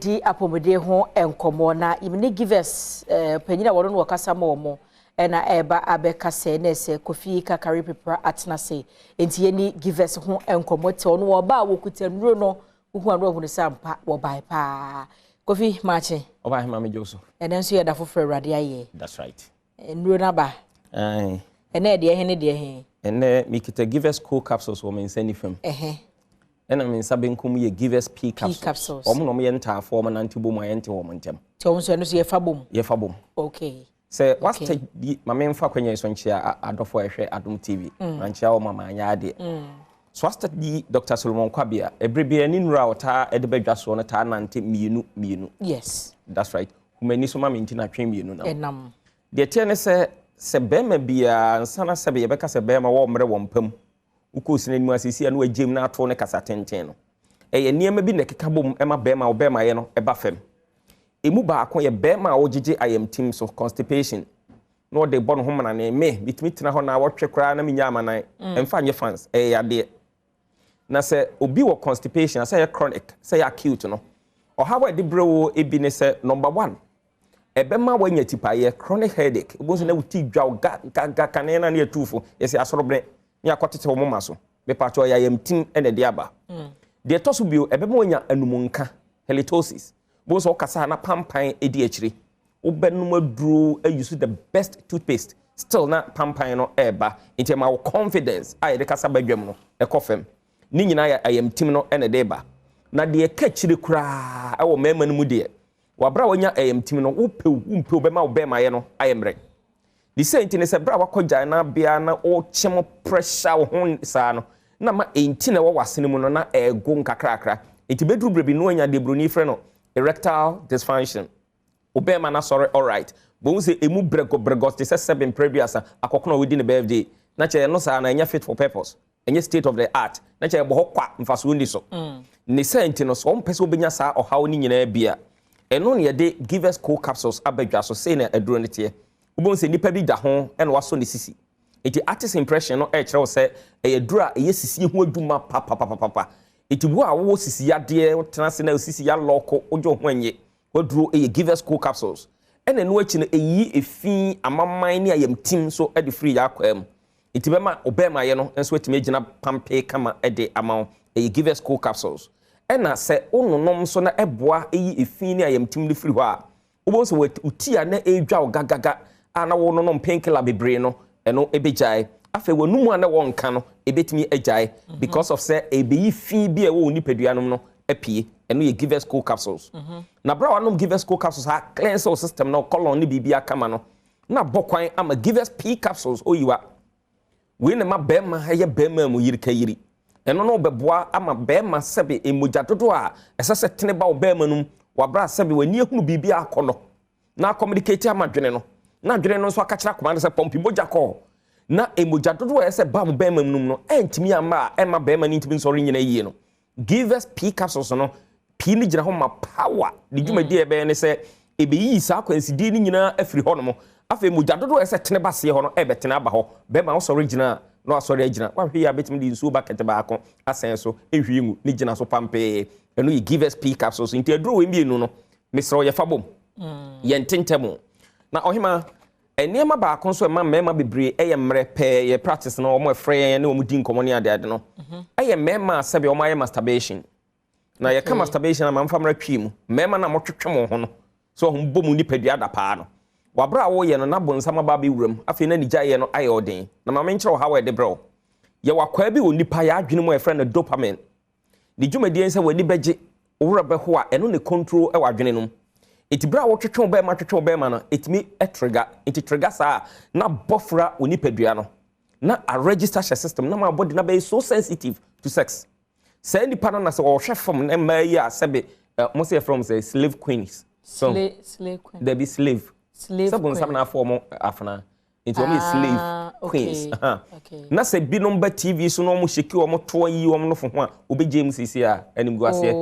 Yɛredi apɔmuden ho nkɔmmɔ na yɛne Givers panyin a wɔno no wɔkasa ma wɔn ɛna ɛreba abɛkasa na ɛsɛ Kofi Kakari Pepra atena se. Nti yɛni Givers ho nkɔmmɔ te ɔno ɔba a wɔkuta nnuro no wohu ano ahunu sɛ ampa wɔbae paa. Kofi, maakye. Ɔba ahema, megye so. Ɛnɛ nso yɛda foforɔ Awurade ayɛ. That's right. Nnuro no aba. Ɛnɛ deɛ he ne deɛ he? Ɛnɛ mekita Givers Co capsules wɔ me nsa nifa mu. Ɛna me nsa benkum yɛ Givers P capsules. Capsules. Ɔmo na ɔmo yɛ ntaafoɔ, ɔmo nante bom a yɛnte wɔn ntɛm. Nti ɔmo nso, ɛno nso yɛfa bom? Yɛfa bom. Sɛ wasta di ma memfa kwanya yi so nkyea adɔfoɔ a ɛhwɛ Adom TV. Mankyea wɔ ma maanyɛ adeɛ. So wasta di Dr Solomon Kwabea, ɛberɛ biara ne nnuro a ɔtaa de bɛdwa soɔ no taa nante mmienu mmienu. That's right. Humani so ma me nti na twe mmienu nam. Ɛnam. Deɛ teɛ ne sɛ bɛrima biara nsa na sɛbe yɛbɛka sɛ bɛrima wɔ mmerɛ wɔ mpam, wokɔ sini anim asisi a na wagyem na ato ne kasa tenten no, ɛyɛ nneɛma bi na ɛkeka bom ɛma bɛrima wo bɛrima yɛ no ɛba fam. Emu baako yɛ bɛrima a wɔgyegye ayamtim so, constipation, na ɔde bɔ ne ho manane. Me metumi tena hɔ na wɔtwe koraa na menya amanan. Ɛmfa nyɛ fans, ɛyɛ yadeɛ. Na sɛ obi wɔ constipation, sɛ ɛyɛ chronic, sɛ ɛyɛ acute no, ɔhaw a ɛde brɛ wo ebi ne sɛ, number one, ɛbɛma wanya tipaeɛ, chronic headache. Ebi nso na wo ti dwa wo ga ga ga kane na ne yɛtuufo yɛsɛ asɔrɔbrɛ ne akɔtete wɔn moma so. Mepatwɛ, ɔyɛ ayamtim ɛna ɛde aba. Deɛ ɛtɔ so bio, ɛbɛma wanya anumunka, halitosis. Bo nso ɔkasa na pampan edi akyire, wobɛnum aduro, ayi so the best toothpaste, still na pampan no ɛɛba. Nti ɛma wo confidence a yɛde kasa badwam no ɛkɔ fam. Ne nyinaa yɛ ayamtim no ɛna ɛde ba. Na deɛ ɛka akyire koraa ɛwɔ mmarima no mu deɛ, wabra wanya ayamtim no, wopɛw wompɛw, bɛma wo bɛrima yɛ no ayɛ mmerɛ. Ne sɛ nti ne sɛ berɛ a wakɔ gyae na bea na ɔkyem pressure wo ho saa no, na ma ɛnti na ɛwɔ w'asene mu no na ɛɛgo nkakrakra. Nti bɛduru berɛ bi no, anya deɛ buroni frɛ no erectile dysfunction. Wo bɛrima no asɔre alright, bohu sɛ ɛmu brɛgɔbrɛgɔ te sɛ sɛbe mprɛ duasa akɔkono a wodi ne birthday na kyerɛ no saa na ɛnyɛ fit for purpose, ɛnyɛ state of the art, na kyerɛ ɛbɔ hɔ kwa, mfasoɔ ni so. Ne sɛ nti no, sɛ ɔmpɛ sɛ wobɛnya saa ɔhaw no nyinaa bi a, ɛno ne yɛde Givers Co capsules abadwa so. Sei na aduro no teɛ. Wobɛhu sɛ nnipa bi da ho ɛna wasɔ ne sisi, nti artist impression no ɛkyerɛ wo sɛ ɛyɛ duro a ɛyɛ sisi ho adwuma papapapapa. Nti wo a wowɔ sisi yadeɛ, wotena ase na sisi yalɔko, wogye wo ho anye, waduro ɛyɛ Givers Co capsules. Ɛna ɛno akyi no, ɛyi efi amaman ne ayamtim so ɛde firi yɛ akwaa mu, nti bɛma ɔbɛrima yɛ no nso atumi agyina pampee kama ɛde ama wo. Ɛyɛ Givers Co capsules. Ɛna sɛ wononom nso na ɛboa ɛyi efi ne ayamtim no firi hɔ a, wobɛhu sɛ wo ti a na ɛredwa wo gagaga a na wononom painkiller bebree no, ɛno ɛbɛgyae. Afei w'anum a na wɔnka no ɛbɛtumi agyae because of sɛ ɛbɛyi fi bi a ɛwɔ wo nipadua no mu no apue. Ɛno yɛ Givers Co capsules. Na berɛ a wanom Givers Co capsules a cleanse wo system na colon ne biribi akama no, na bɔ kwan ama Givers P capsules oyiwa. Wei na ma bɛrima ɛyɛ bɛrima mu yirika yiri. Ɛno no bɛboa ama bɛrima sɛbe mogya dodoɔ a ɛsɛ sɛ tene ba wo bɛrima no mu wabra sɛbe w'ani ehunu biribi akɔ no na communicate ama dwene no, na dwene no nso aka kyerɛ akoma no sɛ pɔmpi mogya kɔɔ, na mogya dodoɔ a ɛsɛ ba wo bɛrima mu no ɛntumi ama a ɛma bɛrima no ntumi nsɔre nyina yie no. Givers P capsules no, P no gyina hɔ ma power. Ne dwumadi a ɛbɛyɛ ne sɛ ɛbɛyiyi saa akwansidie no nyinaa afiri hɔ nom. Afei mogya dodoɔ a ɛsɛ tene ba seɛ hɔ no ɛbɛtene aba hɔ. Bɛrima wosɔre gyina a na wasɔre agyina, wahwɛ yi a bɛtumi de nsuo bucket baako asɛn so nhwie ngu ne gyina so pampee. Ɛno yɛ Givers P capsules. Nti aduro wei mmienu no, mesrɛ wo, yɛfa bom yɛn ntentɛm. Na ɔhema, nneɛma baako nso ɛma mmarima bebree ɛyɛ mmerɛ pɛɛ yɛ practice no, wɔn ɛfrɛ yɛn ne wɔn di nkɔmɔ ne adeade no, ɛyɛ mmarima a sɛbi wɔn ayɛ masturbation. Na yɛka masturbation a, mamfa mmara twi mu, mmarima na wɔtwetwe wɔn ho no so wɔn bɔ mu nipadua da paa no, wabere a wɔreyɛ no na bonsam aba abɛwura mu. Afei na ne gyaeɛ no ayɛ ɔden. Na maame nkyerɛ ɔhaw a ɛde brɛ wo. Yɛwɔ akwaa bi wɔ nipa yɛ adwene mu a yɛfrɛ no dopamine. Ne dwumadie sɛ w'ani bɛgye, wo werɛ bɛho a, ɛno ne control wɔ adwene no mu. Nti berɛ a wotwetwe wo bɛrima, twetwe wo bɛrima no, ɛtumi trigger. Nti trigger saa a, na bɔfra wo nipadua no na a register hyɛ system na ma body na bɛyɛ so sensitive to sex. Saa nipa no na sɛ ɔhwɛ fam na mmaa yi a sɛbe mo sɛ yɛfrɛ wɔn sɛ slave queens so. Slave queen. Dabi, slave. Slave. Sɛ bonsam na afɔ wɔn afena, nti wɔn yɛ slave queens. Na sɛ binom ba TV so na wɔn hyɛki wɔn toɔ yi wɔn nofo ho a, obɛgye mu sisi a animguaseɛ.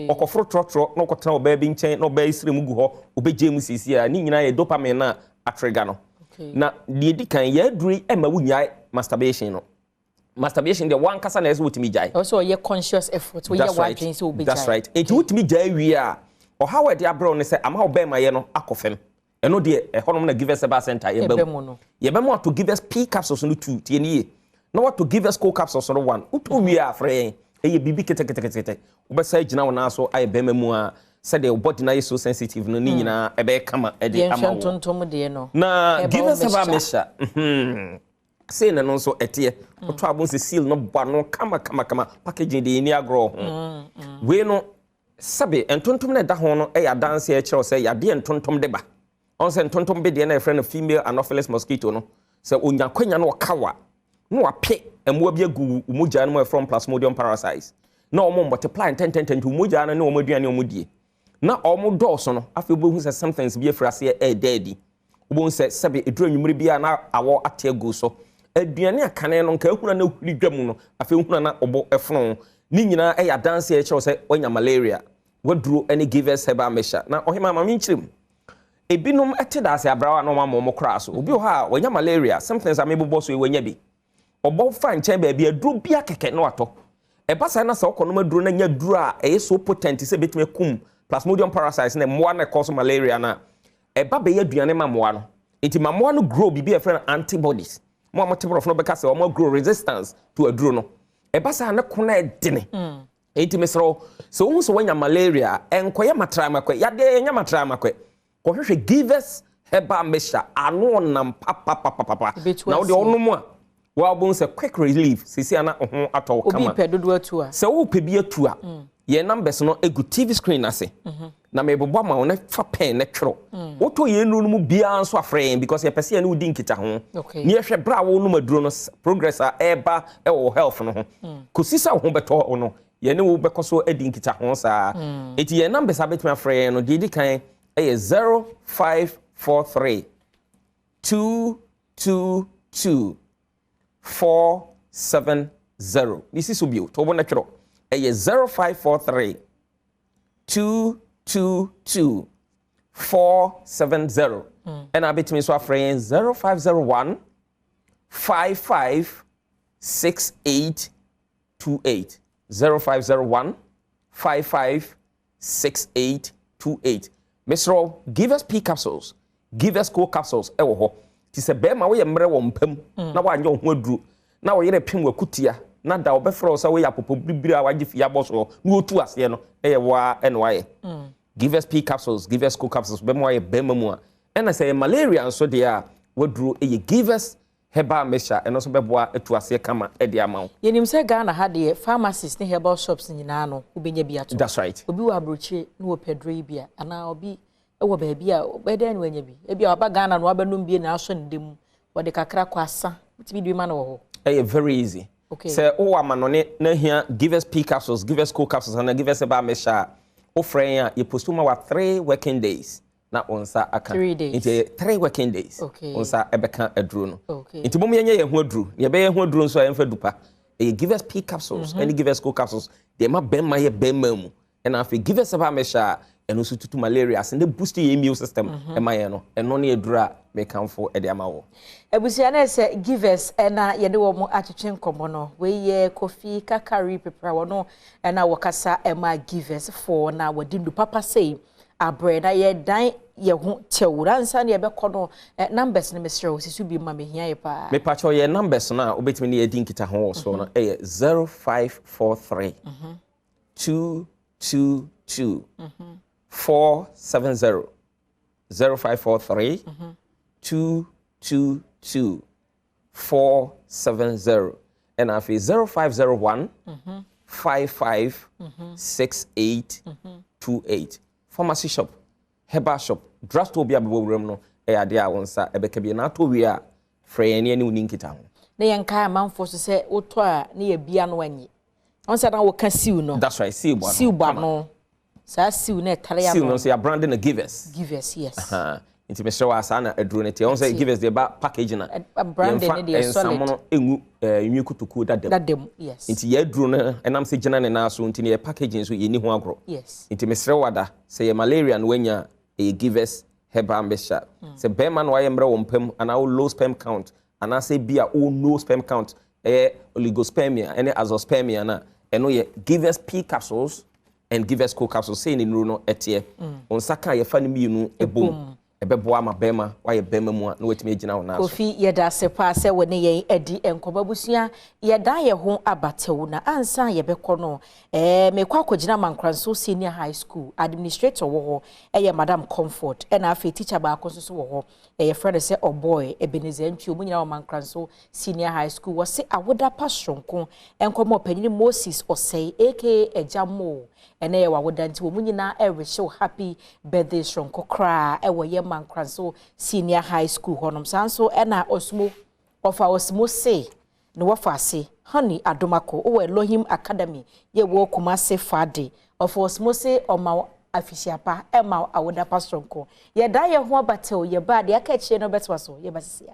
Ɔkɔforo trɔtrɔ na ɔkɔtena ɔbaa bi nkyɛn na ɔbaa yi sere mu gu hɔ, obɛgye mu sisi a ne nyinaa yɛ dopamine na atrigger no. Na deɛ di kan, yɛ aduro yi ɛma wonyae masturbation no. Masturbation deɛ, wankasa na ɛsɛ wotumi gyae. Ɛwɔ sɛ ɔyɛ conscious effort, woyɛ w'adwene sɛ wobɛgyae. That's right. Nti wotumi gyae wie a, Ɔhaw a ɛde abrɛ wo ne sɛ ama wo bɛrima yɛ no akɔ fam. Ɛno deɛ, ɛhɔnom na Givers Herbal Center yɛba mu. Yɛbɛma wato Givers P capsules no two, tie ne yie, na wato Givers Co capsules no one. Wotɔ wie a, frɛ yɛn. Ɛyɛ biribi ketekete, wobɛsa gyina wo nan so ayɛ bɛrima mu a, sɛdeɛ wo body no ayɛ so sensitive no ne nyinaa ɛbɛyɛ kama ɛde ama wo. Ntontom deɛ no. Na Givers Herbal Mixture sei na no nso ɛteɛ. Wotɔ abo sɛ seal no bɔ ano kama kama kama, packaging deɛ yɛni agorɔ ho. Wei no, sɛbe, ntontom no ɛda ho no ɛyɛ adanseɛ ɛkyerɛw sɛ yadeɛ ntontom de ba. Ɔn sɛ ntontom bi deɛ no yɛfrɛ no female Anopheles mosquito no, sɛ onya kwanya no ɔka wa na wape mmoa bi agu wo mogya no mu a ɛfrɛ Plasmodium parasites, na wɔn multiply ntɛntɛntɛn, nti wo mogya no ne wɔn aduane a wɔn die na wɔn dɔɔso no, afei wobɛhu sɛ symptoms bi afiri aseɛ ɛɛda adi. Wobɛhu sɛ, sɛbe, ɛduru anwummere bi a na awɔ ate agu so, aduane a kane no nka ehuna na ehuri dwa mu no, afei ehuna na ɔbɔ ɛfono. Ne nyinaa ɛyɛ adanseɛ ɛkyerɛw sɛ wanya malaria. Waduro ne Givers Herbal Mixture. Na ɔhema, maame, nkyerɛ mu, ebinom ɛte daase abrawa na wɔn ama wɔn koraa so. Obi wɔ hɔ a wanya malaria symptoms a mebobɔ so yi, wanya bi, ɔbɔ fa nkyɛn baabi aduro bi akɛkɛ na watɔ. Ɛba saa na sɛ ɔkɔ aduro na nya aduro a ɛyɛ so potent sɛ ebɛtumi akum Plasmodium parasites na mmoa na ɛkɔ so malaria na ɛba bɛyɛ aduane ma mmoa no, nti ma mmoa no grow biribi a yɛfrɛ no antibodies. Mo a mote borɔfo no bɛka sɛ wɔn grow resistance to aduro no. Ɛba saa ne ko na ɛdene. Nti mesrɛ wo, sɛ wohu sɛ woanya malaria, ɛnkɔyɛ matramakɔ yadeɛ, yɛnyɛ matramakɔ. Kɔhwehwɛ Givers Herbal Mixture, ano nam papapapapa na wode ɔnom a, wɔabɛhu sɛ quick relief sisi ana ho atɔ wo kama. Obi pɛ dodo atu a? Sɛ wopɛ bi atu a, yɛn numbers no egu TV screen ase na mebobɔ ama wo na fa pen na twerɛ. Wotɔ yɛn nnuro no mu biara nso, afrɛ yɛn, because yɛpɛ sɛ yɛne wodi nkita ho ne yɛhwɛ berɛ a wonom aduro no, progress a ɛreba ɛwɔ wo health no ho. Kɔsi sɛ wo ho bɛtɔ wo no, yɛne wo bɛkɔ so adi nkita ho saa. Enti yɛn numbers a bɛtumi afrɛ yɛn no, deɛ ɛdi kan ɛyɛ 0543 222 470. Misi so bio, to wo no twerɛ, ɛyɛ 0543 222 470. Ɛna abɛtumi nso afrɛ yɛn 0501 55 68 28, 0501 55 68 28. Mesrɛ, Givers P capsules, Givers Co capsules ɛwɔ hɔ. Ti sɛ bɛrima woyɛ mmerɛ wɔ mpam na woanyɛ wo ho aduro na wɔyere pem wakutia na da wɔbɛfrɛ wo sɛ woyɛ apopɔ biribiri a wagye fie abɔ soɔ na wɔtu aseɛ no, ɛyɛ woa ɛna wayɛ. Givers P capsules, Givers Co capsules bɛma wayɛ bɛrima mu a. Ɛna sɛ ɛyɛ malaria nso deɛ a, waduro ɛyɛ Givers Herbal Mixture, ɛno nso bɛboa atu aseɛ kama ɛde ama wo. Yɛnim sɛ Ghana ha deɛ, pharmacies ne herbal shops nyinaa no, wobɛnya bi ato. That's right. Obi wɔ aburokyire na wɔpɛ duro yi bi a, anaa obi wɔ baabi a, ɔbɛyɛ dɛn na wanya bi? Ebi a waba Ghana na wabɛnom bi na asɔ ne dam, wɔde kakra kɔ asa, wotumi de bi ma no wɔ hɔ? Ɛyɛ very easy. Sɛ wowɔ amanɔne na hia Givers P capsules, Givers Co capsules anaa Givers Herbal Mixture a, wofrɛ yɛn a, yɛpost ma wa 3 working days na wo nsa aka. 3 days. Nti ɛyɛ 3 working days, wo nsa ɛbɛka aduro no. Nti mom yɛnyɛ yɛn ho aduro. Yɛbɛyɛ ho aduro nso a, yɛmfa dupa ɛyɛ Givers P capsules ɛne Givers Co capsules deɛ ɛma bɛrima yɛ bɛrima mu, ɛna afei Givers Herbal Mixture a ɛno nso tutu malaria ase ne boost yɛ immune system ɛma yɛn no. Ɛno ne aduro a mekamfo ɛde ama wɔ. Abusua, no sɛ Givers ɛna yɛde wɔn atwetwe nkɔmmɔ no. Wei yɛ Kofi Kakari Pepra, wɔn ɛna wɔkasa ɛma Givers foɔ na wɔde ndu papa sei abrɛ na yɛdan yɛn ho kyɛw. Nansa ne yɛbɛkɔ no, numbers no, mesrɛ wo, sisi bi ma mehia yɛ paa. Mepakyɛw, yɛ numbers no a wobɛtumi ne yɛdi nkita ho wɔ so no ɛyɛ 0543 222 470, 0543 222 470, ɛna afei 0501 55 68 28. Pharmacy shop, herbal shop, drugstore bi a bɛbɔ wuram no, ɛyɛ adeɛ a wo nsa ɛbɛka bi na atɔ wie a, frɛ yɛn ne wo ni nkita ho. Na yɛnkae amanfoɔ so sɛ wotɔ a, ne yɛ bia no anyi wɔn sɛ na wɔka seal no. That's right, seal bɔ ano. Seal bɔ ano saa, seal na ɛtare ano. Seal no nso yɛ brand no Givers. Givers, yes. Nti mesrɛ wɔ asa na aduro no teɛ wɔn sɛ Givers deɛ, ba package na brand ne deɛ solid. Yɛmfa nsamono ngu nwi kotokuo dada mu. Dada mu, yes. Nti yɛ aduro no ɛnam sɛ gyina ne nan so, nti ne yɛ packaging nso yɛni ho agorɔ. Nti mesrɛ wɔ ada, sɛ yɛ malaria no wanya a, ɛyɛ Givers Herbal Mixture. Sɛ bɛrima no wayɛ mmerɛ wɔ mpam anaa wo low sperm count anaasɛ bi a wo no sperm count, ɛyɛ oligospermia ɛne azoospermia no a, ɛno yɛ Givers P capsules. and Givers Co capsule. Sei ne nnuro no ɛteɛ. Wo nsa ka a, yɛfa no mmienu ɛbom, ɛbɛboa ama bɛrima wayɛ bɛrima mu a na watumi agyina wo nan so. Kofi, yɛda ase paa sɛ wɔ ne yɛn adi nkɔmmɔ. Abusua, yɛda yɛn ho abatew na ansa yɛbɛkɔ no, mekɔ akɔgyina Mankranso Senior High School. Administrator wɔ hɔ ɛyɛ Madam Comfort, ɛna afei teacher baako nso so wɔ hɔ, ɛyɛ frɛ no sɛ Ɔbɔe Ebenezer Ntwi. Ɔmo nyinaa wɔ Mankranso Senior High School. Wɔse awoda pa soronko nkɔmmɔ ɔpanyin Moses Ɔsɛe aka Ɛgya Mo. Ɛnɛ yɛ wawoda, nti wɔn nyinaa ɛrehyɛw happy birthday soronko koraa ɛwɔ yɛ Mankranso Senior High School hɔnom. Saa nso ɛna Ɔsmo ɔfa Ɔsmo se ne wɔfa ase Honey Adomako wɔ Elohim Academy yɛ wɔ Kumase Fade. Ɔfa Ɔsmo se ɔma afisiapa, ɛma awoda pa soronko. Yɛda yɛn ho abatew, yɛba deɛ aka akyire no bɛtoa so. Yɛba sisia.